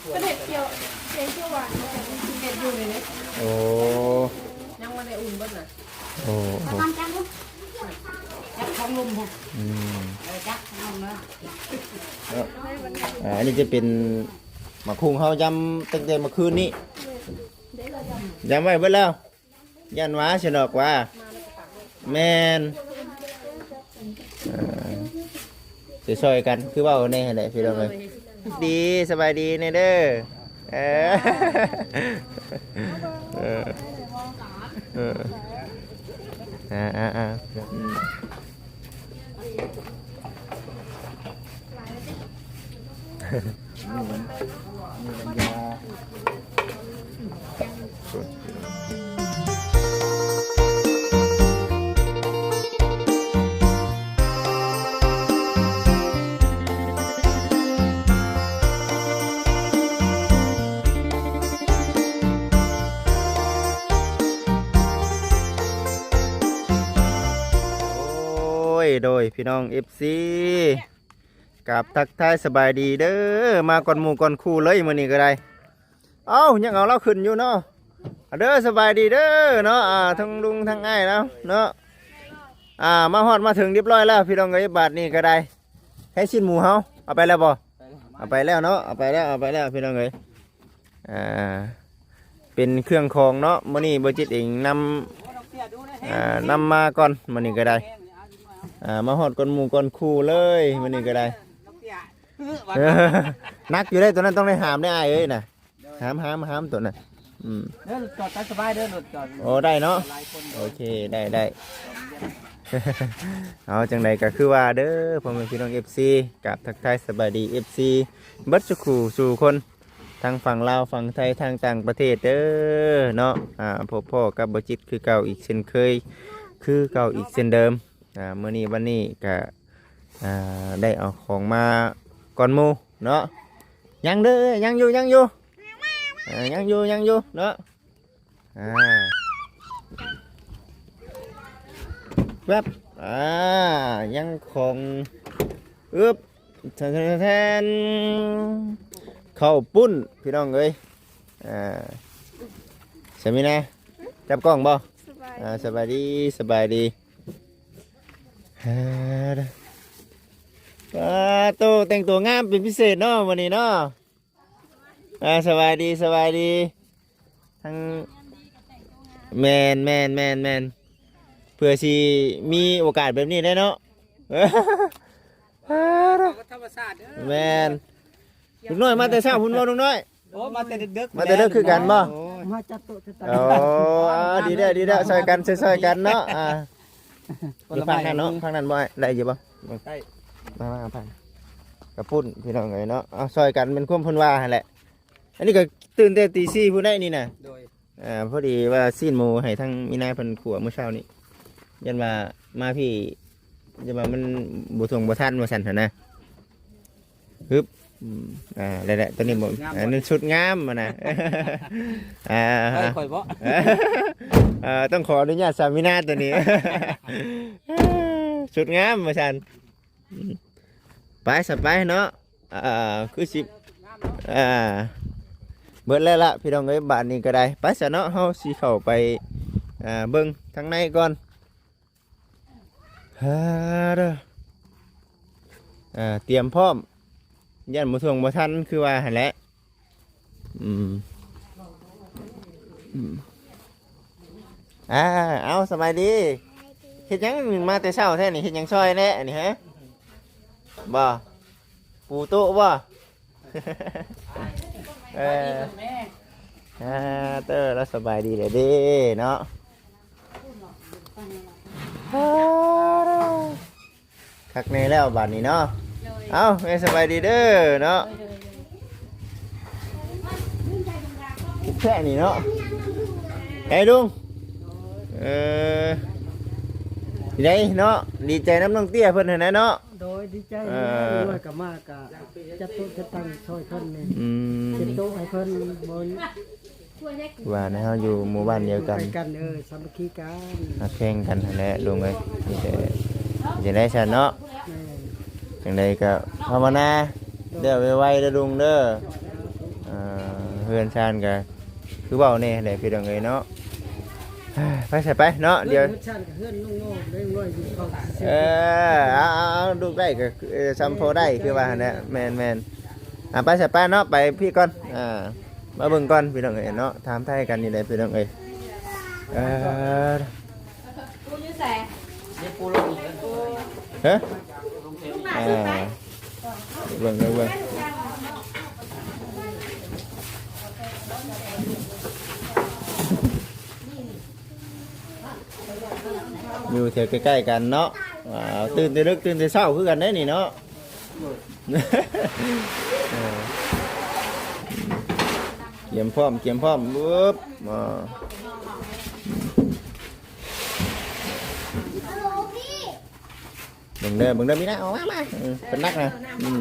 ເຮັດກ່ຽວ ແກງຂຽວຫວານ ເຮັດຢູ່ນີ້ເດ້. ໂອ້ ຍັງບໍ່ໄດ້ອຸ່ນເບິດນະ. ໂອ້ ໂອ້ ຈັບຂອງລຸ່ມພຸ້ນ. ອືມ ເອີ ຈັບຂອງລຸ່ມເດີ. ເນາະ ອ່າ ອັນນີ້ຈະເປັນໝາກຫຸ່ງເຮົາຢຳຕັ້ງແຕ່ເມື່ອຄືນນີ້ ຢຳໄວ້ເບິດແລ້ວ. ຢ້ານວ່າຊັ້ນດອກວ່າ ແມ່ນ ເອີ ຊ່ອຍໆກັນ ຄືເວົ້າແນ່ຫັ້ນແຫຼະພີ່ນ້ອງເອີຍ. ດີ ສະບາຍດີແນ່ເດີ. ເອີ ເອີ ເອີ ອ່າໆໆ ອືມ. ໂອ້ຍ ໂດຍພີ່ນ້ອງ ເອັຟຊີ ກາບທັກທາຍສະບາຍດີເດີ ມາກ່ອນໝູ່ກ່ອນຄູ່ເລີຍມື້ນີ້ກໍໄດ້. ເອົ້າ ຍັງເອົາລາວຂຶ້ນຢູ່ເນາະ. ເດີ ສະບາຍດີເດີເນາະ ອ່າ ທັງລຸງທັງອ້າຍລາວເນາະ. ອ່າ ມາຮອດມາເຖິງຮຽບຮ້ອຍແລ້ວພີ່ນ້ອງເອີຍ. ບາດນີ້ກໍໄດ້ ໃຫ້ຊີ້ນໝູເຮົາເອົາໄປແລ້ວບໍ່? ເອົາໄປແລ້ວເນາະ ເອົາໄປແລ້ວ ເອົາໄປແລ້ວພີ່ນ້ອງເອີຍ. ອ່າ ເປັນເຄື່ອງຂອງເນາະ ມື້ນີ້ບໍ່ຈິດເອງນຳ ອ່າ ນຳມາກ່ອນ ມື້ນີ້ກໍໄດ້. ອ່າ ມາຮອດກ່ອນໝູ່ກ່ອນຄູ່ເລີຍ ມື້ນີ້ກໍໄດ້. ໜັກຢູ່ເດ້ ຕົວນັ້ນຕ້ອງໄດ້ຫາມເດ້ອ້າຍເອີຍນະ. ຫາມ ຫາມ ຫາມຕົວນັ້ນ. ອືມ ເດີ ລົດຈອດໄປສະບາຍເດີ ລົດຈອດ. ໂອ້ ໄດ້ເນາະ ຫຼາຍຄົນ. ໂອເຄ ໄດ້ ໄດ້. ເອົາ ຈັ່ງໃດກໍຄືວ່າເດີ ພໍ່ແມ່ພີ່ນ້ອງ ເອັຟຊີ ກາບທັກທາຍສະບາຍດີ ເອັຟຊີ ເບິດສູ່ຄູ່ສູ່ຄົນ ທັງຝັ່ງລາວ ຝັ່ງໄທ ທັງຕ່າງປະເທດເດີເນາະ. ອ່າ ພົບພໍ້ກັບບໍ່ຈິດຄືເກົ່າອີກເຊັ່ນເຄີຍ ຄືເກົ່າອີກເຊັ່ນເດີມ. ອ່າ ມື້ນີ້ວັນນີ້ກະ ອ່າ ໄດ້ເອົາຂອງມາກ່ອນໝູ່ເນາະ. ຍັງເດີ ຍັງຢູ່ ຍັງຢູ່ ອ່າ ຍັງຢູ່ ຍັງຢູ່ເນາະ. ອ່າ ແວບ ອ່າ ຍັງຂອງ ອຶບ ແທນ ເຂົ້າປຸ້ນ ພີ່ນ້ອງເອີຍ. ອ່າ ສາມີນາ ຈັບກ້ອງບໍ່? ສະບາຍ ອ່າ ສະບາຍດີ ສະບາຍດີ. ອ່າ ປາໂຕ ແຕ່ງຕົວງາມເປັນພິເສດເນາະ ມື້ນີ້ເນາະ. ອ່າ ສະບາຍດີ ສະບາຍດີ ທັງ ແມ່ນ ແມ່ນ ແມ່ນ ແມ່ນ ເພື່ອຊິມີໂອກາດແບບນີ້ໄດ້ເນາະ. ທຳມະຊາດເດີ. ແມ່ນ. ລຸງນ້ອຍມາແຕ່ເຊົ້າພຸ້ນບໍ່ ລຸງນ້ອຍ? ໂອ້ ມາແຕ່ເດິກໆ ມາແຕ່ເດິກຄືກັນບໍ່? ໂອ້ຍ ມາຈັດໂຕະຈັດຕັ່ງ. ໂອ້ ອ່າ ດີແລ້ວ ດີແລ້ວ ຊ່ອຍກັນ ຊ່ອຍໆກັນເນາະ. ອ່າ ຢູ່ຝັ່ງນັ້ນເນາະ ຝັ່ງນັ້ນບໍ່ ໄດ້ຢູ່ບໍ່? ໄດ້ ມາ ມາ ມາ ກະປຸ້ນ ພີ່ນ້ອງເອີຍເນາະ. ເອົາ ຊ່ອຍກັນ ແມ່ນຄວາມເພິ່ນວ່າຫັ້ນແຫຼະ. ອັນນີ້ກໍຕື່ນແຕ່ຕີສີ່ພຸ້ນໄດ໋ນີ້ນະ. ໂດຍ ອ່າ ພໍດີວ່າຊີ້ນໝູໃຫ້ທາງມີນາເພິ່ນຂົ້ວມື້ເຊົ້ານີ້ ຢ້ານວ່າມາພີ້ ຢ້ານວ່າມັນບໍ່ທົ່ງບໍ່ທັນວ່າຊັ້ນຫັ້ນນະ. ຮຶບ ອືມ ອ່າ ໄດ້ແຫຼະ ຕົວນີ້ບໍ່ ງາມ ອັນນັ້ນຊຸດງາມຫັ້ນນະ. ອ່າ ຂ້ອຍ ຂ້ອຍບໍ່ ເອີ ຕ້ອງຂໍອະນຸຍາດສາມີນາຕົວນີ້ ຊຸດງາມວ່າຊັ້ນ. ໄປຊະໄປເນາະ. ອ່າ ຄືຊິ ອ່າ ເບິດແລ້ວລະ ພີ່ນ້ອງເອີຍ. ບາດນີ້ກໍໄດ້ ໄປຊະເນາະ ເຮົາຊິເຂົ້າໄປ ອ່າ ເບິ່ງທາງໃນກ່ອນ. ເອີ ຕຽມພ້ອມ ຢ້ານບໍ່ທົ່ງບໍ່ທັນ ຄືວ່າຫັ້ນແຫຼະ. ອືມ ອືມ ອ່າ ເອົາ ສະບາຍດີ. ເຮັດຫຍັງມາແຕ່ເຊົ້າແທ້ນີ້? ເຮັດຫຍັງຊ່ອຍແດ່ນີ້ ຮະ? ບໍ່ ປູໂຕະບໍ່? ເອີ ອ່າ ເຕີ ລາວສະບາຍດີແລ້ວເດ້ເນາະ. ຄັກແນ່ແລ້ວບາດນີ້ເນາະ. ໂດຍ ເອົ້າ ແມ່ສະບາຍດີເດີເນາະ. ໂດຍ ໂດຍ ໂດຍ ແທ້ນີ້ເນາະ ໄອ້ລຸງ. ເອີ ດີໃດເນາະ ດີໃຈນຳນ້ອງເຕ້ຍເພິ່ນຫັ້ນແຫຼະເນາະ. ໂດຍ ດີໃຈ. ເອີ ນ້ອຍກໍມາ ກະຈັດໂຕະຈັດຕັ່ງຊ່ອຍເພິ່ນນີ້. ອືມ ເຮັດໂຕະໃຫ້ເພິ່ນ ບໍ່ ວ່ານະ ເຮົາຢູ່ໝູ່ບ້ານດຽວກັນ ໃກ້ກັນ ເອີ ສາມັກຄີກັນ ຮັກແພງກັນຫັ້ນແຫຼະລຸງເອີຍ. ມີແຕ່ ເຮັດຈັ່ງໃດຊັ້ນເນາະ. ແມ່ນ ຈັ່ງໃດກໍພາວະນາ ໂດຍ ແລ້ວໄວໆເດີລຸງເດີ. ອ່າ ເຮືອນຊານກໍຄືເວົ້າແນ່ແຫຼະພີ່ນ້ອງເອີຍເນາະ. ໄປຊະໄປເນາະ ດຽວ ເຮືອນຊານກັບເຮືອນນ້ອງໆ ນ້ອງນ້ອຍຢູ່ເຂົາຊື່ໆ. ເອີ ເອົາໆໆ ລູກໄດ້ກໍ ເອີ ຊ່ຳພໍໄດ້ຄືວ່າຫັ້ນແຫຼະ. ແມ່ນໆ ອ່າ ໄປຊະໄປເນາະ ໄປພີ້ກ່ອນ ອ່າ ມາເບິ່ງກ່ອນພີ່ນ້ອງເອີຍເນາະ ຖາມໄຖ່ກັນນີ້ແຫຼະພີ່ນ້ອງເອີຍ. ເອີ ປູຢູ່ໃສ? ເອີ ອ່າ ເບິ່ງເບິ່ງເບິ່ງ ຢູ່ແຖວໃກ້ໆກັນເນາະ. ອ່າ ຕື່ນແຕ່ດຶກ ຕື່ນແຕ່ເຊົ້າຄືກັນເດ້ນີ້ເນາະ. ເອີ ກຽມພ້ອມ ກຽມພ້ອມ ປຶບ ອ່າ ເບິ່ງເດີ ເບິ່ງເດີ ມີນະ ເອົາມາ ມາ ເອີ ເປັນໜັກນະ. ອືມ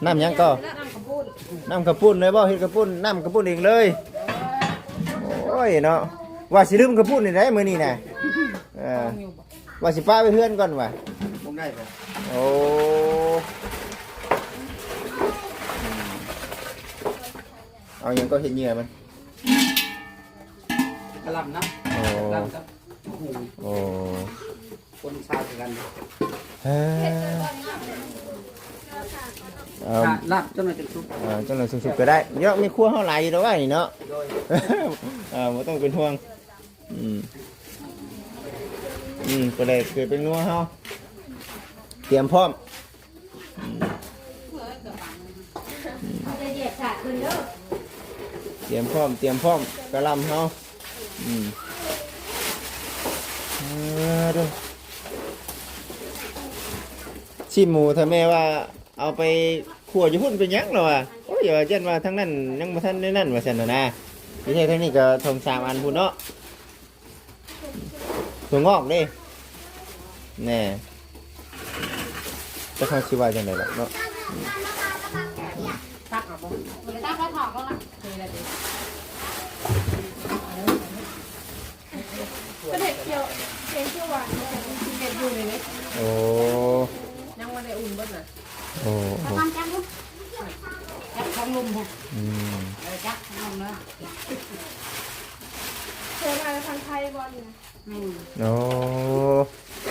ນ້ຳຫຍັງກໍ? ນ້ຳເຂົ້າປຸ້ນ ນ້ຳເຂົ້າປຸ້ນເລີຍບໍ່? ເຮັດເຂົ້າປຸ້ນ ນ້ຳເຂົ້າປຸ້ນເອງເລີຍ. ໂອ້ຍເນາະ ວ່າຊິລືມເຂົ້າປຸ້ນນີ້ໄດ໋ມື້ນີ້ນະ. ເອີ ວ່າຊິປະໄວ້ເຮືອນກ່ອນວ່າ ບໍ່ໄດ້ບໍ່? ໂອ້ ເອົາຫຍັງກໍເຮັດເຫຍື່ອມັນ? ກະຫຼ່ຳນະ. ໂອ້ ກະຫຼ່ຳກັບຫູ. ໂອ້ ຄົນຊາວຄືກັນ. ເອີ ເອົາ ລາບຈັກໜ້ອຍຈັ່ງສຸກ. ເອີ ຈັກໜ້ອຍສຸກໆກໍໄດ້ເນາະ ມີຄົວເຮົາຫຼາຍຢູ່ແລ້ວວ່ານີ້ເນາະ. ໂດຍ ເອີ ບໍ່ຕ້ອງເປັນຫ່ວງ. ອືມ ອືມ ປາແດກເກືອແປ້ງນົວເຮົາ ຕຽມພ້ອມ. ອືມ ອືມ ຕຽມພ້ອມ ຕຽມພ້ອມ ກະຫຼ່ຳເຮົາ. ອືມ ເອີ ດູ ຊີ້ນໝູ ຖ້າແມ່ວ່າ ເອົາໄປຂົ້ວຢູ່ພຸ້ນເປັນຫຍັງລະວ່າ. ໂອ້ຍ ຢ່າວ່າ ຢ້ານວ່າທາງນັ້ນຍັງບໍ່ທັນໄດ້ນັ້ນວ່າຊັ້ນນະນະ. ທີ່ແທ້ທາງນີ້ກໍສອງສາມອັນພຸ້ນເນາະ ຖົ່ວງອກເດ້. ແນ່ ຈັກເຮົາຊິວ່າຈັ່ງໃດລະເນາະ. ຕັກເອົາບໍ່? ຕັກແລ້ວຖອກເອົາລະ. ເຮັດຂຽວ ແກງຂຽວຫວານ ເຮັດຢູ່ນີ້. ໂອ້ ຍັງບໍ່ໄດ້ອຸ່ນເບິດນະ. ໂອ້ ຈັກມັນ ຈັກມັນ ຈັກຂອງລຸ່ມພຸ້ນ. ອືມ ເອີ ຈັກຂອງລຸ່ມເດີ. ເຄີຍມາທາງໄທບໍ່ນີ້ນະ? ອືມ ໂອ້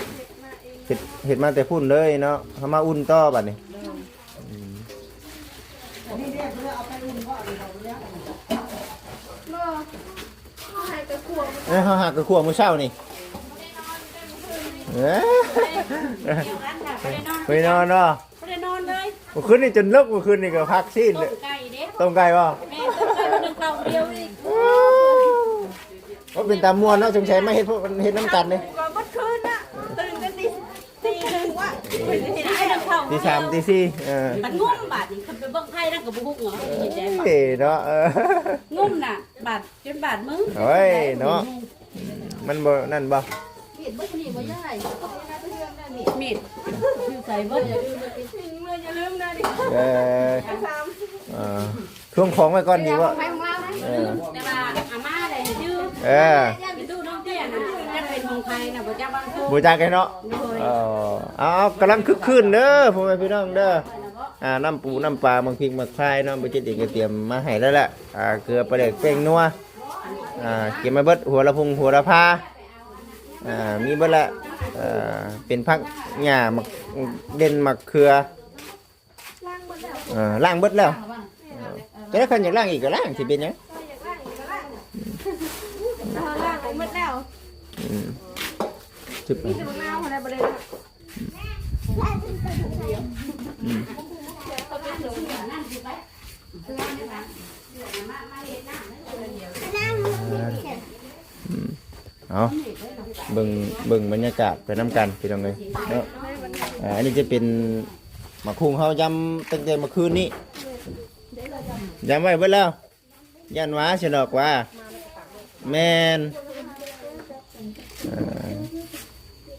ເຮັດມາເອງ ເຮັດ ເຮັດມາແຕ່ພຸ້ນເລີຍເນາະ ເຮົາມາອຸ່ນຕໍ່ບັດນີ້. ໂດຍ ອືມ ອັນນີ້ເດ້ ເພິ່ນເອົາໄປອຸ່ນບໍ່? ບໍ່ ເຮົາຫາກະຂົ້ວ ເອີ ເຮົາຫາກະຂົ້ວມື້ເຊົ້ານີ້. ເອີ ບໍ່ໄດ້ນອນເນາະ ບໍ່ໄດ້ນອນເລີຍ. ມື້ຄືນນີ້ຈົນລຸກ ມື້ຄືນນີ້ກໍພັກຊີ້ນເລີຍ. ຕົ້ມໄກ່ເດ້ ຕົ້ມໄກ່ບໍ່? ແມ່ນ ຕົ້ມໄກ່ ໜຶ້ງເຂົ້າດຽວອີກ. ໂອ້ ເປັນຕາມ່ວນເນາະ ສົງໄສມາເຮັດ ເຮັດນຳກັນເດ້. ກໍໝົດຄືນນະ ຕື່ນກັນຕີ ຕີໜຶ່ງວະ ເຮັດໜຶ້ງເຂົ້າ ຕີສາມ ຕີສີ່. ເອີ ບັດງຸ້ມບາດນີ້ ຄັນໄປເບິ່ງໄພນັ້ນກໍບໍ່ຮູ້ເນາະ ເຮັດໄດ້. ເອີເນາະ ເອີ ງຸ້ມນະ ບາດ ຈົນບາດມື. ໂອ້ຍເນາະ ມັນບໍ່ນັ້ນບໍ່? ມີດເບິດນີ້ບໍ່ຍາຍ? ມີດຢູ່ໃສເບິດ? ເອີ ເອີ ທວງຂອງໄວ້ກ່ອນດີບໍ່? ເອີ ແຕ່ວ່າອາມ່າໄດ້ຈື່ ເອີ ໄປຕູ້ນ້ອງເຕ້ຍນະ ຈັກເປັນຂອງໃຜນະ ບໍ່ຈັກບາງຄົນ ບໍ່ຈັກເນາະ. ໂດຍ ເອີ ເອົາໆ ກຳລັງຄຶກຄື້ນເດີ ພໍ່ແມ່ພີ່ນ້ອງເດີ. ອ່າ ນ້ຳປູນ້ຳປາ ໝາກພິກໝາກພາຍເນາະ ບໍ່ຈິດເອງກໍຕຽມມາໃຫ້ແລ້ວແຫຼະ. ອ່າ ເກືອ ປາແດກ ແປ້ງນົວ ອ່າ ກຽມມາເບິດ ຫົວລະພົງຫົວລະພາ. ອ່າ ມີເບິດແຫຼະ ເອີ ເປັນຜັກຫຍ້າ ໝາກເດັ່ນ ໝາກເຂືອ ລ້າງເບິດແລ້ວ ເອີ ລ້າງເບິດແລ້ວ. ເອີ ຈະໄດ້ ຄັນຢາກລ້າງອີກກໍລ້າງ ຊິເປັນຫຍັງ? ເອີ ຢາກລ້າງອີກກໍລ້າງ ເອີ ລ້າງໄປເບິດແລ້ວ. ອືມ ຈຶບ ມີແຕ່ບັກນາວຫັ້ນແຫຼະ ບໍ່ໄດ້ລ້າງ. ອືມ ອືມ ເອົາ ເບິ່ງ ເບິ່ງບັນຍາກາດໄປນຳກັນພີ່ນ້ອງເອີຍເນາະ. ອ່າ ອັນນີ້ຈະເປັນໝາກຫຸ່ງເຮົາຢຳຕັ້ງແຕ່ເມື່ອຄືນນີ້ ຢຳໄວ້ເບິດແລ້ວ ຢ້ານວ່າຊະດອກວ່າ. ແມ່ນ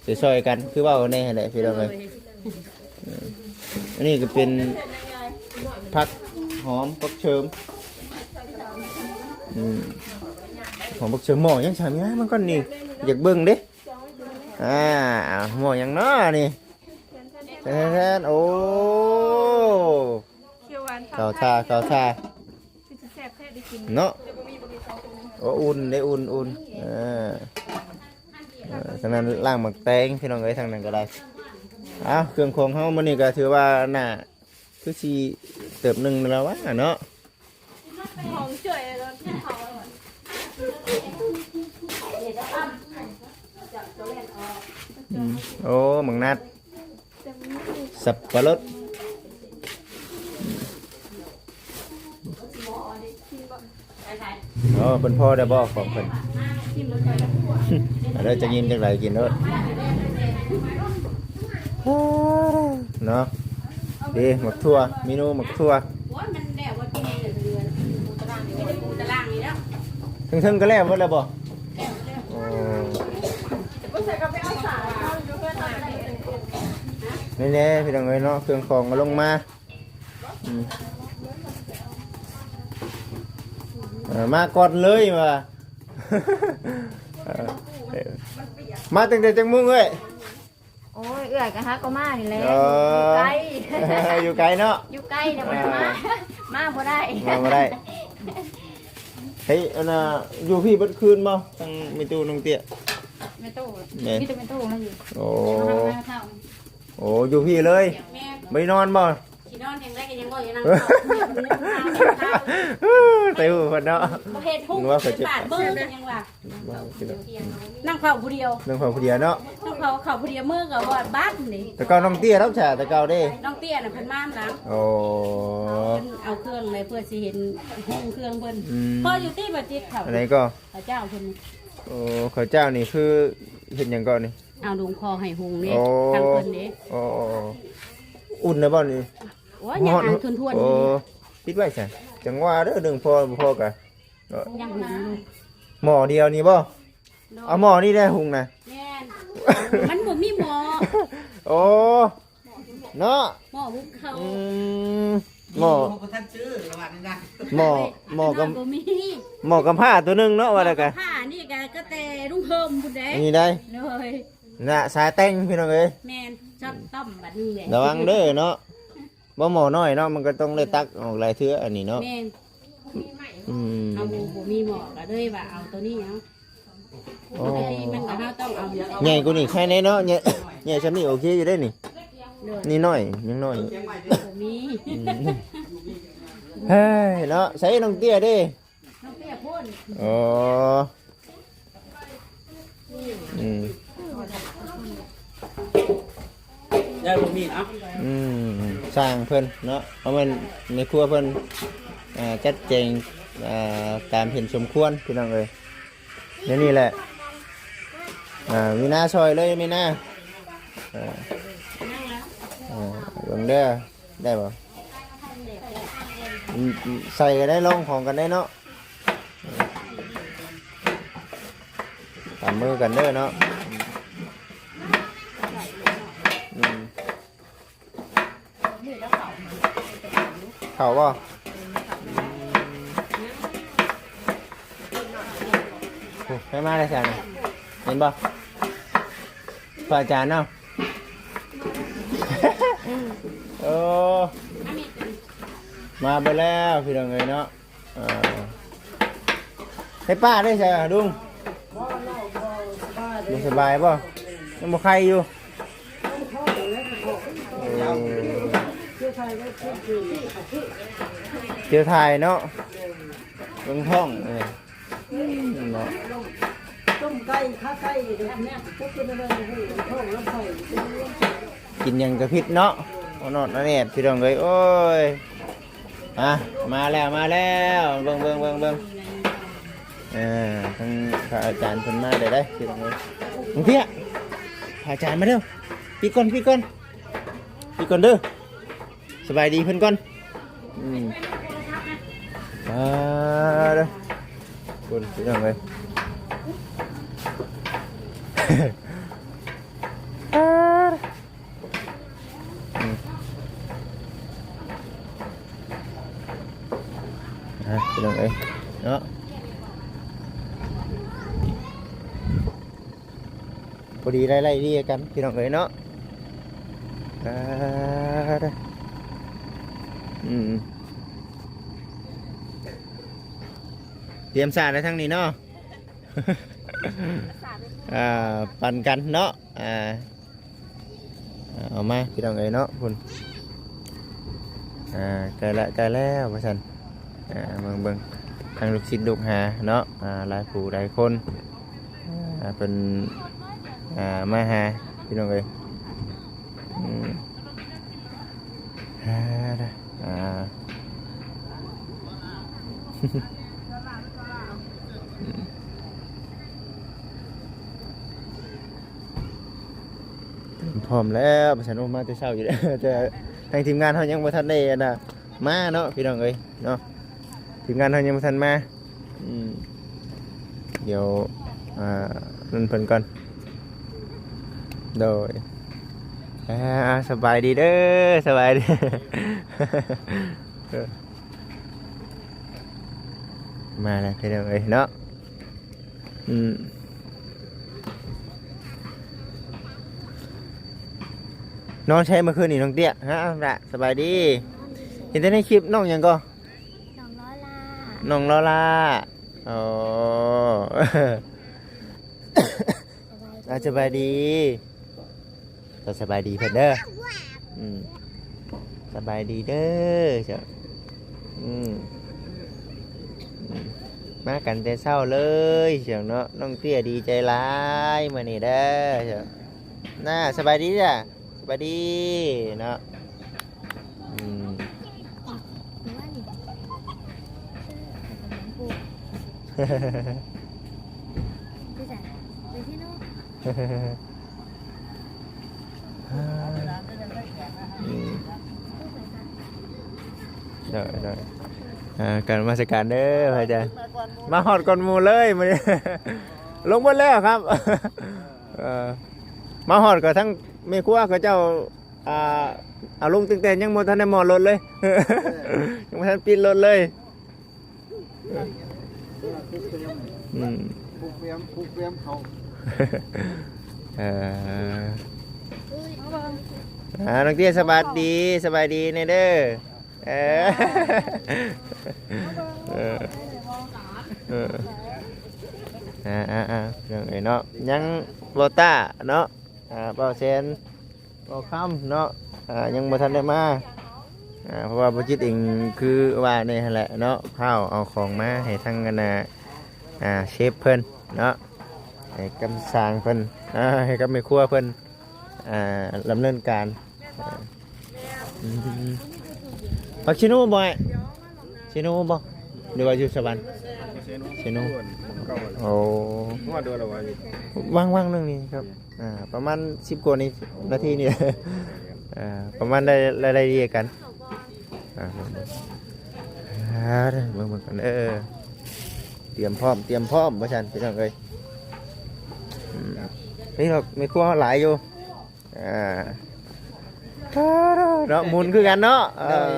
ອ່າ ຊ່ອຍໆກັນ ຄືເວົ້າແນ່ຫັ້ນແຫຼະພີ່ນ້ອງເອີຍ. ເອີ ອັນນີ້ກໍເປັນຜັກຫອມ ຜັກເສີມ ອືມ ຫອມ ຜັກເສີມ. ໝໍ້ຫຍັງຊະ ມີມາເບິ່ງກ່ອນນີ້ ຢາກເບິ່ງເດ້. ອ່າ ໝໍ້ຫຍັງເນາະນີ້? ແທນໆ ໂອ້ ຂຽວຫວານ ເຂົ້າທ່າ ເຂົ້າທ່າ ຄືຊິແຊບແທ້. ເນາະ. ໂອ້ ອຸ່ນເດ້ ອຸ່ນໆ ເອີ ເອີ ທາງນັ້ນລ້າງໝາກແຕງ ພີ່ນ້ອງເອີຍ ທາງນັ້ນກໍໄດ້. ອ້າວ ເຄື່ອງຂອງເຮົາມື້ນີ້ກໍຖືວ່າໜ້າຄືຊິເຕີບໜຶ່ງແລ້ວວະເນາະ. ອືມ ໂອ້ ໝາກນັດ ສັບປະລົດ. ອໍ ເພິ່ນພໍໄດ້ບໍ່ຂອງເພິ່ນ? ເອົາເດີ ຈະກິນຈັ່ງໃດກິນໂລດເນາະ. ເດ້ ໝາກຖົ່ວ ເມນູໝາກຖົ່ວ. ໂອ້ຍ ມັນແລ້ວບໍ່ກິນເດືອນ ປູຕາລາງນີ້ ມີແຕ່ປູຕາລາງນີ້ແລ້ວ. ເທິງໆ ກໍແລ້ວເບິດແລ້ວບໍ່? ໂອ້ ນີ້ແຫຼະ ພີ່ນ້ອງເອີຍເນາະ ເຄື່ອງຂອງກໍລົງມາ. ອືມ ເອີ ມາກ່ອນເລີຍວ່າ ເອີ ມາຕັ້ງແຕ່ຈັກໂມງເອື້ອຍ? ໂອ້ຍ ເອື້ອຍກໍຫາກໍມານີ້ແຫຼະ ເອີ ຢູ່ໄກ ຢູ່ໄກເນາະ ຢູ່ໄກແລ້ວບໍ່ໄດ້ມາ ມາບໍ່ໄດ້ ມາບໍ່ໄດ້. ເຮີ້ຍ ອັນນ່າ ຢູ່ພີ້ເບິດຄືນບໍ່ ທັງແມ່ຕູ້ນ້ອງເຕ້ຍ? ແມ່ຕູ້ ແມ່ນ ມີແຕ່ແມ່ຕູ້ນັ້ນຢູ່ ໂອ້ ແຕ່ວ່າເຮົາ ໂອ້ ຢູ່ພີ້ເລີຍ ແມ່ນ ບໍ່ໄດ້ນອນບໍ່? ຊິນອນຈັ່ງໃດກໍຍັງບໍ່ໄດ້ນັ່ງ ແຕ່ຮູ້ເພິ່ນເນາະ ບໍ່ເຮັດຮຸ່ງ ວ່າເພິ່ນເຈັບ ເຮັດບາດມືກໍຍັງວ່າ ນັ່ງເຝົ້າຜູ້ດຽວ ນັ່ງເຝົ້າຜູ້ດຽວເນາະ ນັ່ງເຝົ້າເຂົ້າຜູ້ດຽວ ມື້ກໍວ່າບາດນີ້. ແຕ່ເກົ່ານ້ອງເຕ້ຍເນາະ ແຕ່ເກົ່າເດ້ ນ້ອງເຕ້ຍນະເພິ່ນມານຳຫຼັງ ໂອ້ ເພິ່ນເອົາເຄື່ອງເລີຍ ເພື່ອຊິເຫັນໂຮງເຄື່ອງເພິ່ນ ອືມ ພໍຢູ່ຕິ ບໍ່ຕິດເຂົ້າ ອັນໃດກໍ ເຂົ້າເຈົ້າເພິ່ນ ໂອ້ ເຂົ້າເຈົ້ານີ້ຄືເຮັດຫຍັງກໍນີ້? ເອົາ ໂຮງພໍໃຫ້ຮຸ່ງເດ້ ໂອ້ ທາງເພິ່ນເດ້ ໂອ້ ອຸ່ນໄດ້ບໍ່ນີ້? ໂອ້ຍ ຍັງອ່ານທວນໆ ໂອ້ ປິດໄວ້ຊະ ຈັ່ງວ່າເດີ ໜຶ່ງພໍບໍ່ພໍກະ ຍັງຮຸ່ງຢູ່ ໝໍ້ດຽວນີ້ບໍ່? ໂດຍ ເອົາໝໍ້ນີ້ແຫຼະຮຸ່ງນະ ແມ່ນ ມັນບໍ່ມີໝໍ້ ໂອ້ ເນາະ ໝໍ້ຫຸງເຂົ້າ ອືມ ໝໍ້ ບໍ່ທັນຊື້ວ່ານີ້ນະ ໝໍ້ ໝໍ້ກຳ ບໍ່ມີ ໝໍ້ກຳພ້າຕົວໜຶ່ງເນາະ ວ່າແລ້ວກະ ໝໍ້ກຳພ້ານີ້ກະ ກໍແຕ່ລຸງເຮີມພຸ້ນເດ້ ອັນນີ້ໄດ໋ ໂດຍ ນະ ສາຍແຕ່ງ ພີ່ນ້ອງເອີຍ ແມ່ນ ຈອດຕ້ອມບັດນີ້ແຫຼະ ລະວັງເດີເນາະ ບໍ່ ໝໍ້ນ້ອຍເນາະ ມັນກໍຕ້ອງໄດ້ຕັກອອກຫຼາຍເທື່ອ ອັນນີ້ເນາະ ແມ່ນ ອືມ ເຮົາບໍ່ ບໍ່ມີໝໍ້ ກໍເລີຍວ່າເອົາໂຕນີ້ເອົາ ໂອ້ ມັນກໍເຮົາຕ້ອງເອົາ ໃຫຍ່ກວ່ານີ້ໄຄແນ່ເນາະ ໃຫຍ່ ໃຫຍ່ຊ່ຳນີ້ໂອເຄຢູ່ເດ້ນີ້ ໂດຍ ນີ້ນ້ອຍ ຍັງນ້ອຍ ບໍ່ມີ ອືມ ເຮີ້ຍ ເນາະ ໃສນ້ອງເຕ້ຍເດ້? ນ້ອງເຕ້ຍພຸ້ນ ອໍ ອືມ ໄດ້ບໍ່ມີເອົາ ອືມ ຊ່າງເພິ່ນເນາະ ເອົາແມ່ນແມ່ຄົວເພິ່ນ ອ່າ ຈັດແຈງ ອ່າ ຕາມເຫັນສົມຄວນ ພີ່ນ້ອງເອີຍ ແນວນີ້ແຫຼະ ອ່າ ມີໜ້າຊ່ອຍເລີຍ ມີໜ້າ ອ່າ ເບິ່ງເດີ ໄດ້ບໍ່? ອືມ ໃສ່ກັນໄດ້ ລອງຂອງກັນໄດ້ເນາະ ຕຳມືກັນເດີເນາະ ອືມ ເຂົ້າບໍ່? ໂອ້ ໃຜມາແລ້ວຊັ້ນ ເຫັນບໍ່? ພະອາຈານເນາະ ໂອ້ ມາເບິດແລ້ວ ພີ່ນ້ອງເອີຍເນາະ ເອີ ໃຫ້ປ້າໄດ້ໃສລຸງ? ບໍ່ສະບາຍບໍ່? ຍັງບໍ່ໄຄຢູ່ ເອີ ເຈັບຖ່າຍເນາະ ລົງທ້ອງ ເອີ ເນາະ ຕົ້ມໄກ່ ຂາໄກ່ ຈັກກິນອັນໃດ ທ້ອງລຳໄສ້ ກິນຫຍັງກະຜິດເນາະ ບໍ່ນອນອະແນດ ພີ່ນ້ອງເອີຍ ໂອ້ຍ ອ່ະ ມາແລ້ວ ມາແລ້ວ ເບິ່ງ ເບິ່ງ ເບິ່ງ ເບິ່ງ ເອີ ທາງພະອາຈານເພິ່ນມາແລ້ວເດ້ ພີ່ນ້ອງເອີຍ ນ້ອງເຕ້ຍ ພະອາຈານມາເດີ ປິດກ່ອນ ປິດກ່ອນ ປິດກ່ອນເດີ ສະບາຍດີເພິ່ນກ່ອນ ອືມ ອ່າ ເດີ ພຸ້ນ ພີ່ນ້ອງເອີຍ ອ່າ ອືມ ອ່ະ ພີ່ນ້ອງເອີຍເນາະ ພໍດີໄລ່ໆເລີຍກັນ ພີ່ນ້ອງເອີຍເນາະ ອ່າ ອືມ. ຕຽມສາດໄວ້ທາງນີ້ເນາະ ອ່າ ປັ່ນກັນເນາະ ອ່າ ເອົາມາພີ່ນ້ອງເອີຍເນາະ ພຸ້ນ ອ່າ ໃກ້ແລ້ວ ໃກ້ແລ້ວວ່າຊັ້ນ ອ່າ ເບິ່ງໆ ທາງລູກສິດລູກຫາເນາະ ອ່າ ຫຼາຍຜູ້ຫຼາຍຄົນ ອ່າ ເພິ່ນ ອ່າ ມາຫາພີ່ນ້ອງເອີຍ ອືມ ອ່າ ອ່າ ອືມ ພ້ອມແລ້ວ ປະຊາຊົນ ໂອ້ ມາແຕ່ເຊົ້າຢູ່ເດ້ ແຕ່ທາງທີມງານເຮົາຍັງບໍ່ທັນໄດ້ ອັນນ່າ ມາເນາະ ພີ່ນ້ອງເອີຍເນາະ ທີມງານເຮົາຍັງບໍ່ທັນມາ ອືມ ດຽວ ອ່າ ນັ້ນເພິ່ນກ່ອນ ໂດຍ ອ່າ ສະບາຍດີເດີ ສະບາຍດີ ມາແລ້ວພີ່ນ້ອງເອີຍເນາະ ອືມ ນອນໃສເມື່ອຄືນນີ້ນ້ອງເຕ້ຍ? ຮະ ເອົາລະ ສະບາຍດີ ເຫັນແຕ່ໃນຄລິບ ນ້ອງຫຍັງກໍ? ນ້ອງລໍລາ ນ້ອງລໍລາ ອໍ ສະບາຍດີ ອ່າ ສະບາຍດີ ກໍສະບາຍດີເພິ່ນເດີ ອືມ ສະບາຍດີເດີເຈົ້າ ອືມ ອືມ ມາກັນແຕ່ເຊົ້າເລີຍເຈົ້າເນາະ ນ້ອງເຕ້ຍດີໃຈຫຼາຍມື້ນີ້ເດີເຈົ້າ ນາ ສະບາຍດີເດີ ສະບາຍດີເນາະ ອືມ ອືມ ໂດຍ ໂດຍ ອ່າ ການນະມັດສະການເດີພະອາຈານ ມາຮອດກ່ອນໝູ່ເລີຍມື້ນີ້ ລົງໝົດແລ້ວຄັບ ເອີ ມາຮອດກໍທັງແມ່ຄົວເຂົາເຈົ້າ ອ່າ ເອົາລົງຕັ້ງແຕ່ຍັງບໍ່ທັນໄດ້ໝໍ້ລົດເລີຍ ຍັງບໍ່ທັນປິດລົດເລີຍ ອືມ ຜູກແຟ້ມ ຜູກແຟ້ມເຂົາ ເອີ ອ່າ ນ້ອງເຕ້ຍ ສະບາຍດີ ສະບາຍດີແດ່ເດີ ເອີ ເອີ ເອີ ອ່າໆໆ ພີ່ນ້ອງເອີຍເນາະ ຍັງບໍ່ຕ້າເນາະ ອ່າ ເບົາແສນ ກໍຄ່ຳເນາະ ອ່າ ຍັງບໍ່ທັນໄດ້ມາ ອ່າ ເພາະວ່າບໍ່ຈິດເອງຄືວ່ານີ້ຫັ້ນແຫຼະເນາະ ພ້າວເອົາຂອງມາໃຫ້ທາງອັນນ່າ ອ່າ ເຊຟເພິ່ນເນາະ ໃຫ້ກັບຊ່າງເພິ່ນ ອ່າ ໃຫ້ກັບແມ່ຄົວເພິ່ນ ອ່າ ດຳເນີນການ ອ່າ ອືມ ພັກຊີໂນບໍ່ອ້າຍ? ຊີໂນບໍ່ ຫຼືວ່າຢູ່ສະຫວັນ? ຊີໂນ ໂອ້ ວ່າງໆ ໜຶ່ງນີ້ຄັບ ອ່າ ປະມານສິບກວ່ານີ້ ນາທີນີ້ ອ່າ ປະມານໄດ້ ໄດ້ ໄດ້ລາຍລຽນກັນ ອ່າ ເບິ່ງ ເບິ່ງ ເບິ່ງກັນເດີ ຕຽມພ້ອມ ຕຽມພ້ອມວ່າຊັ້ນ ພີ່ນ້ອງເອີຍ ອືມ ນີ້ດອກ ແມ່ຄົວເຮົາຫຼາຍຢູ່ ອ່າ ເນາະ ໝູນຄືກັນເນາະ ເອີ ໂດຍ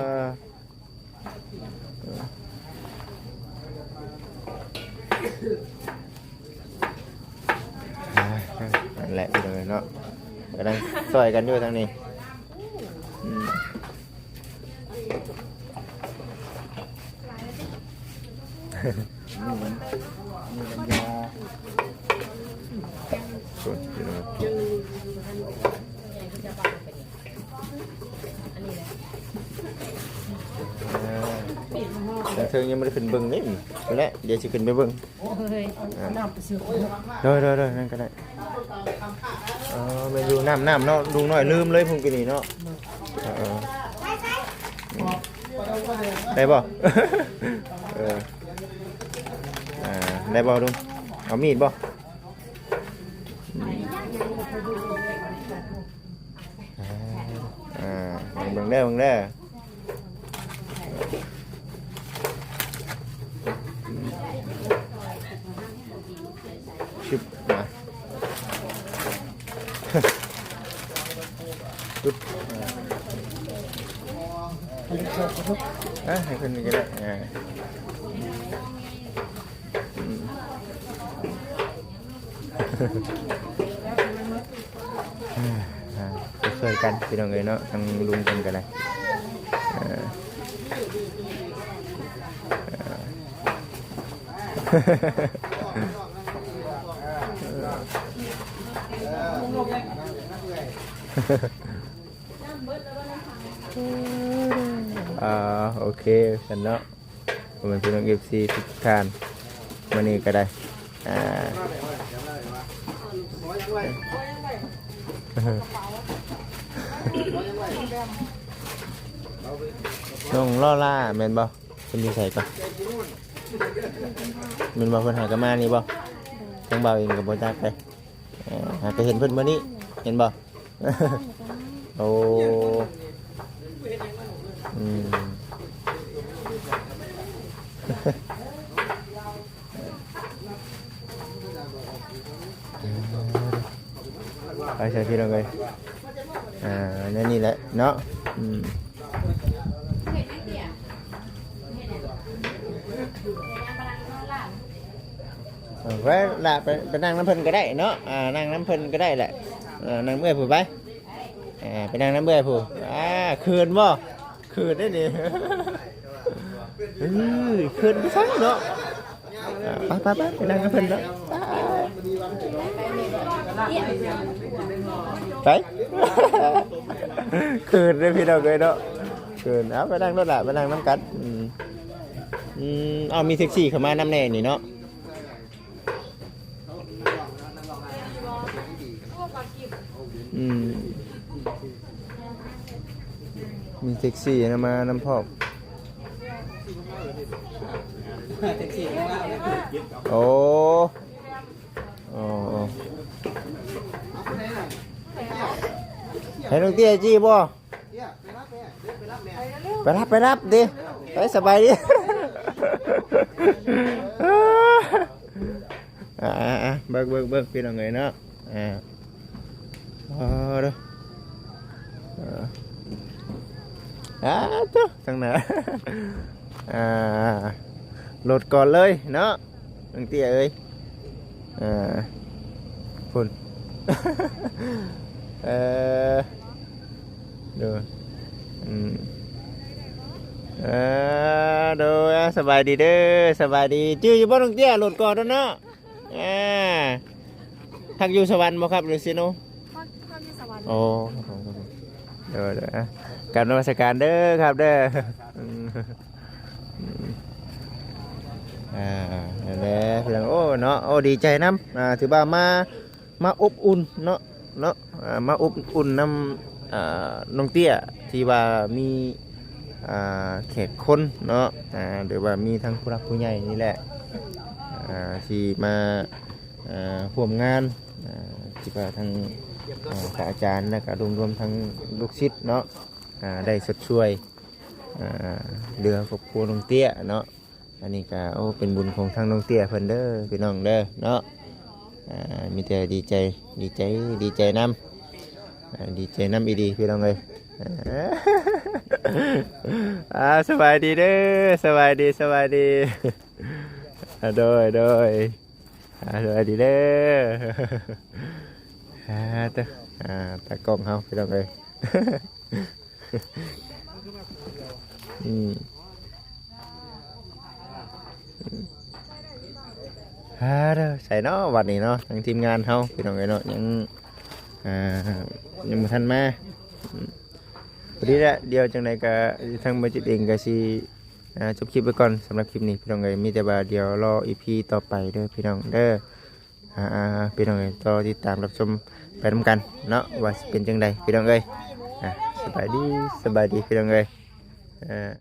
ອ່າ ນັ້ນແຫຼະພີ່ນ້ອງເນາະ ກຳລັງຊ່ອຍກັນຢູ່ທາງນີ້ ອືມ ນີ້ມັນ ນີ້ມັນຢາ ໂອ້ຍ ພີ່ນ້ອງ ເອີ ທາງເທິງຍັງບໍ່ໄດ້ຂຶ້ນເບິ່ງເດ້ ພຸ້ນແຫຼະ ດຽວຊິຂຶ້ນໄປເບິ່ງ ເອີຍ ອ່າ ໂດຍໆໆ ນັ້ນກໍໄດ້ ອໍ ແມ່ນຢູ່ ນ້ຳ ນ້ຳເນາະ ລຸງນ້ອຍລືມເລີຍ ພຸ້ນກີ້ນີ້ເນາະ ເອີ ໄດ້ບໍ່? ເອີ ອ່າ ໄດ້ບໍ່ລຸງ? ເອົາມີດບໍ່? ອືມ ອ່າ ເບິ່ງເດີ ເບິ່ງເດີ ຊຶບ ມາ ຊຶບ ອ່າ ໃຫ້ເພິ່ນນີ້ກໍໄດ້ ອ່າ ອືມ ອ່າ ຊ່ວຍກັນພີ່ນ້ອງເອີຍເນາະ ທາງລຸງເພິ່ນກໍໄດ້ ອ່າ ອ່າ ອ່າ ໂອເຄຊັ້ນເນາະ ພໍ່ແມ່ພີ່ນ້ອງເອັຟຊີທຸກທ່ານ ມື້ນີ້ກໍໄດ້ ອ່າ ນ້ອງລໍລ່າແມ່ນບໍ່? ເພິ່ນຢູ່ໃສກ່ອນ? ແມ່ນບໍ່? ເພິ່ນຫາກໍມານີ້ບໍ່? ທາງບ່າວເອງກໍບໍ່ຈັກເດ້. ເອີ ຫາກໍເຫັນເພິ່ນມື້ນີ້ ເຫັນບໍ່? ໂອ້ ອືມ ໄປໃສພີ່ນ້ອງເອີຍ ອ່າ ແນວນີ້ແຫຼະເນາະ ອືມ. ເອີ ໄປລະ ໄປ ໄປນັ່ງນຳເພິ່ນກໍໄດ້ເນາະ ອ່າ ນັ່ງນຳເພິ່ນກໍໄດ້ແຫຼະ ເອີ ນັ່ງເອື້ອຍຜູ້ໄປ ອ່າ ໄປນັ່ງນຳເອື້ອຍຜູ້ ອ່າ ເຂີນບໍ່? ເຂີນໄດ໋ນີ້ ເອີ ເຂີນໄປຊັ້ນເນາະ ອ່າ ໄປ ໄປ ໄປ ໄປນັ່ງນຳເພິ່ນເນາະ ໄປ ເຂີນເດ້ພີ່ນ້ອງເອີຍເນາະ ເຂີນ ເອົາ ໄປນັ່ງໂລດລະ ໄປນັ່ງນຳກັນ ອືມ ອືມ ເອົາ ມີແທັກຊີເຂົ້າມານຳແດ່ນີ້ເນາະ ອືມ ມີແທັກຊີນຳມານຳພ້ອມ ໂອ້ ໂອ້ ໃຫ້ນ້ອງເຕ້ຈີ່ບໍ່? ໄປຮັບ ໄປຮັບຕິ ໄປ ສະບາຍດີ ອ່າ ເບິ່ງ ເບິ່ງ ເບິ່ງ ພີ່ນ້ອງເອີຍເນາະ ອ່າ ອໍ ເດີ ອ່າ ໂທ້ ທາງໜ້າ ອ່າ ລົດກ່ອນເລີຍເນາະ ນ້ອງເຕ້ເອີຍ ອ່າ ພຸ້ນ ເອີ ໂດຍ ອືມ ເອີ ໂດຍ ອ່າ ສະບາຍດີເດີ ສະບາຍດີ ຈື່ຢູ່ບໍ່ນ້ອງເຕ້ ລົດກ່ອນເນາະ ອ່າ ພັກຢູ່ສະຫວັນບໍ່ຄັບ ຫຼືເຊໂນ? ພັກ ພັກຢູ່ສະຫວັນ ໂອ້ ໂດຍ ໂດຍ ອ່າ ກາບນະມັດສະການເດີຄັບເດີ ອືມ ອ່າ ນັ້ນແຫຼະ ພີ່ນ້ອງ ໂອ້ ເນາະ ໂອ້ ດີໃຈນຳ ອ່າ ຖືວ່າມາ ມາອົບອຸ່ນເນາະ ເນາະ ອ່າ ມາອົບອຸ່ນນຳ ອ່າ ນ້ອງເຕ້ຍ ທີ່ວ່າມີ ອ່າ ແຂກຄົນເນາະ ອ່າ ຫຼືວ່າມີທັງຜູ້ຫຼັກຜູ້ໃຫຍ່ນີ້ແຫຼະ ອ່າ ທີ່ມາ ອ່າ ຮ່ວມງານ ອ່າ ທີ່ວ່າທັງ ອ່າ ພະອາຈານ ແລະກະລວມ ລວມທັງລູກສິດເນາະ ອ່າ ໄດ້ຊົດຊ່ວຍ ອ່າ ເຫຼືອຄອບຄົວນ້ອງເຕ້ຍເນາະ. ອັນນີ້ກະ ໂອ້ ເປັນບຸນຂອງທາງນ້ອງເຕ້ຍເພິ່ນເດີ ພີ່ນ້ອງເດີເນາະ ອ່າ ມີແຕ່ດີໃຈ ດີໃຈ ດີໃຈນຳ ອ່າ ດີໃຈນຳອີ່ຫຼີ ພີ່ນ້ອງເອີຍ ອ່າ ສະບາຍດີເດີ ສະບາຍດີ ສະບາຍດີ ອ່າ ໂດຍ ໂດຍ ອ່າ ສະບາຍດີເດີ ອ່າ ຕາ ອ່າ ຕາກ້ອງເຮົາ ພີ່ນ້ອງເອີຍ. ອືມ ອ່າ ເດີ ໃສເນາະ ບັດນີ້ເນາະ ທາງທີມງານເຮົາ ພີ່ນ້ອງເອີຍເນາະ ຍັງ ອ່າ ຍັງບໍ່ທັນມາ ອືມ ພໍດີແຫຼະ ດຽວຈັ່ງໃດກະທາງບໍ່ຈິດເອງກະຊິ ອ່າ ຈົບຄລິບໄວ້ກ່ອນ ສຳລັບຄລິບນີ້ ພີ່ນ້ອງເອີຍ ມີແຕ່ວ່າດຽວລໍອີພີຕໍ່ໄປເດີ ພີ່ນ້ອງເດີ. ອ່າ ພີ່ນ້ອງເອີຍ ລໍຕິດຕາມຮັບຊົມໄປນຳກັນເນາະ ວ່າຊິເປັນຈັ່ງໃດ ພີ່ນ້ອງເອີຍ ອ່າ ສະບາຍດີ ສະບາຍດີ ພີ່ນ້ອງເອີຍ ອ່າ.